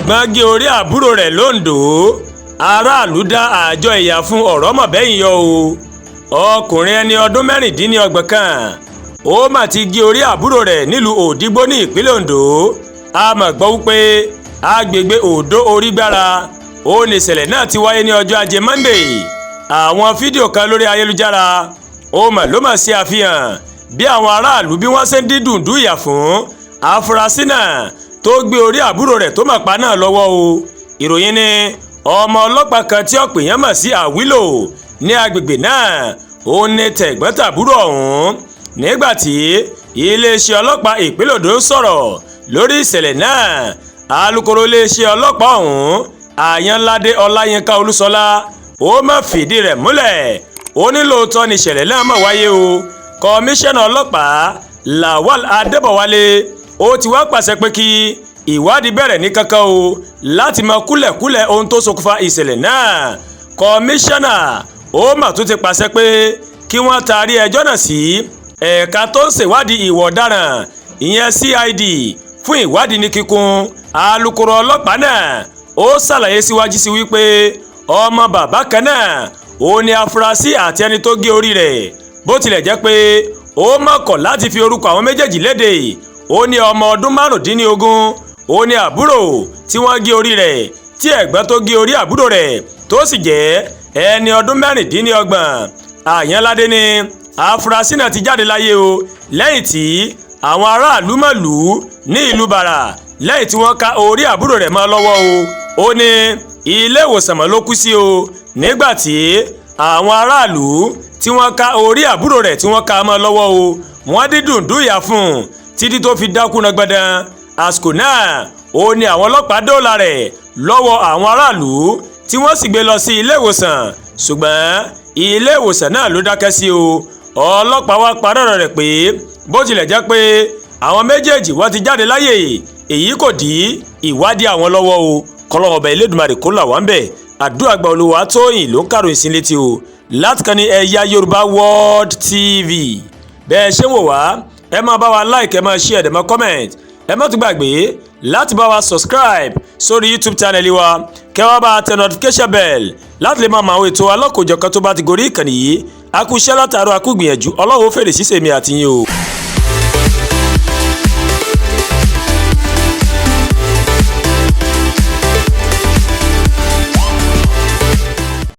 Ẹ̀gbọ́n gé orí àbúrò rẹ̀ lóńdó, aráàlú dá àjọ ìyà fún ọ̀rọ̀ mọ̀ bẹ́yìn yọ o. Ọkùnrin ẹni ọdún 26 kan ó mà ti gé orí àbúrò rẹ̀ nílùú Òdìgbò ní ìpínlẹ̀ Ondo. A mọ̀ gbọ́ wípé agbègbè Òdó Orígbára ó ní ìṣẹ̀lẹ̀ náà ti wáyé ní ọjọ́ Ajé Monday. Àwọn fídíò kan lórí ayélujára ó mà ló mà ṣe àfihàn bí àwọn aráàlú bí wọ́n ṣe ń dín dùndú ìyà fún àfúrásì náà tó gbé orí àbúrò rẹ̀ tó mà pa náà lọ́wọ́ o. Ìròyìn ní ọmọ ọlọ́pàá kan tí ọ̀pọ̀ èèyàn mọ̀ sí Àwílò ní agbègbè náà ó ní tẹ̀gbọ́n-tàbúrò ọ̀hún. Nígbà tí iléeṣẹ́ ọlọ́pàá ìpínlẹ̀ Ondo sọ̀rọ̀ lórí ìṣẹ̀lẹ̀ náà, alūkkóró iléeṣẹ́ ọlọ́pàá ọ̀hún, Àyànládé Ọláyínká Olúṣọlá, ó má fìdí rẹ̀ múlẹ̀. Ó ní lóòótọ́ ni ìṣẹ̀lẹ̀ náà mọ̀ wáyé o. Kọmíṣánná ọlọ́pàá Lawal Adébọ̀wálé ó ti wá pàṣẹ pé kí ìwádìí bẹ̀rẹ̀ ní kankan o láti mọ kúlẹ̀kúlẹ̀ ohun tó ṣokùnfà ìṣẹ̀lẹ̀ náà. Kọmíṣánná ó mà tún ti pàṣẹ pé kí wọ́n taari ẹjọ́ náà sí ẹ̀ka tó ń ṣèwádìí ìwà ọ̀daràn, ìyẹn CID, fún ìwádìí ní kíkún. Alūkkóró ọlọ́pàá náà ó ṣàlàyé síwájú sí wípé ọmọ bàbá kan náà ó ní afurasí àti ẹni tó gé orí rẹ̀, bó tilẹ̀ jẹ́ pé ó mọ̀kọ̀ láti fi orúkọ àwọn méjèèjì léde. Ó ní ọmọ ọdún 15 ó ní àbúrò tí wọ́n gé orí rẹ̀, tí ẹ̀gbọ́n tó gé orí àbúrò rẹ̀ tó sì jẹ́ ẹni ọdún 26. Àyànládé ní afurasí náà ti jáde láyé o lẹ́yìn tí àwọn aráàlú mọ̀ lù ú ní ìlú Bàrà lẹ́yìn tí wọ́n ká orí àbúrò rẹ̀ mọ́ lọ́wọ́ o. Ó ní ilé ìwòsàn mọ́ ló kú sí o nígbà tí àwọn aráàlú tí wọ́n ká orí àbúrò rẹ̀ tí wọ́n ká mọ́ lọ́wọ́ o, wọ́n dídùn dúyà fún un títí tó fi dákú náà gbọdán. Àsìkò náà ó ní àwọn ọlọ́pàá dóòlà rẹ̀ lọ́wọ́ àwọn aráàlú tí wọ́n sì gbé lọ sí ilé ìwòsàn, ṣùgbọ́n ilé ìwòsàn náà ló dákẹ́ sí o. Ọlọ́pàá wá parọ́ rẹ̀ pé bó tilẹ̀ jẹ́ pé àwọn méjèèjì wọ́n ti jáde láyè, èyí kò dí ìwádìí àwọn lọ́wọ́ o. Kọ́lọ́run Ọba Elédùmarè kó là wá ń bẹ̀. Àdúrà gba. Olúwa Tóyìn ló ń kàròyìn sí létí o láti kan ní Ẹ̀yà Yorùbá World TV. Bẹ́ẹ̀ ṣé ń wò wá, ẹ máa bá wa like, ẹ máa share, ẹ máa comment. Ẹ má tún gbàgbé láti bá wa subscribe sórí YouTube channel wa, kẹ́ wá bá tẹ notification bell láti lè máa mọ àwọn ètò alọ́kòjọ̀kan tó bá ti gorí ìkànnì yìí. A kú iṣẹ́ látàárọ̀, a kú gbìyànjú. Ọlọ́run ó fèrè sísèmi àtìyìn o.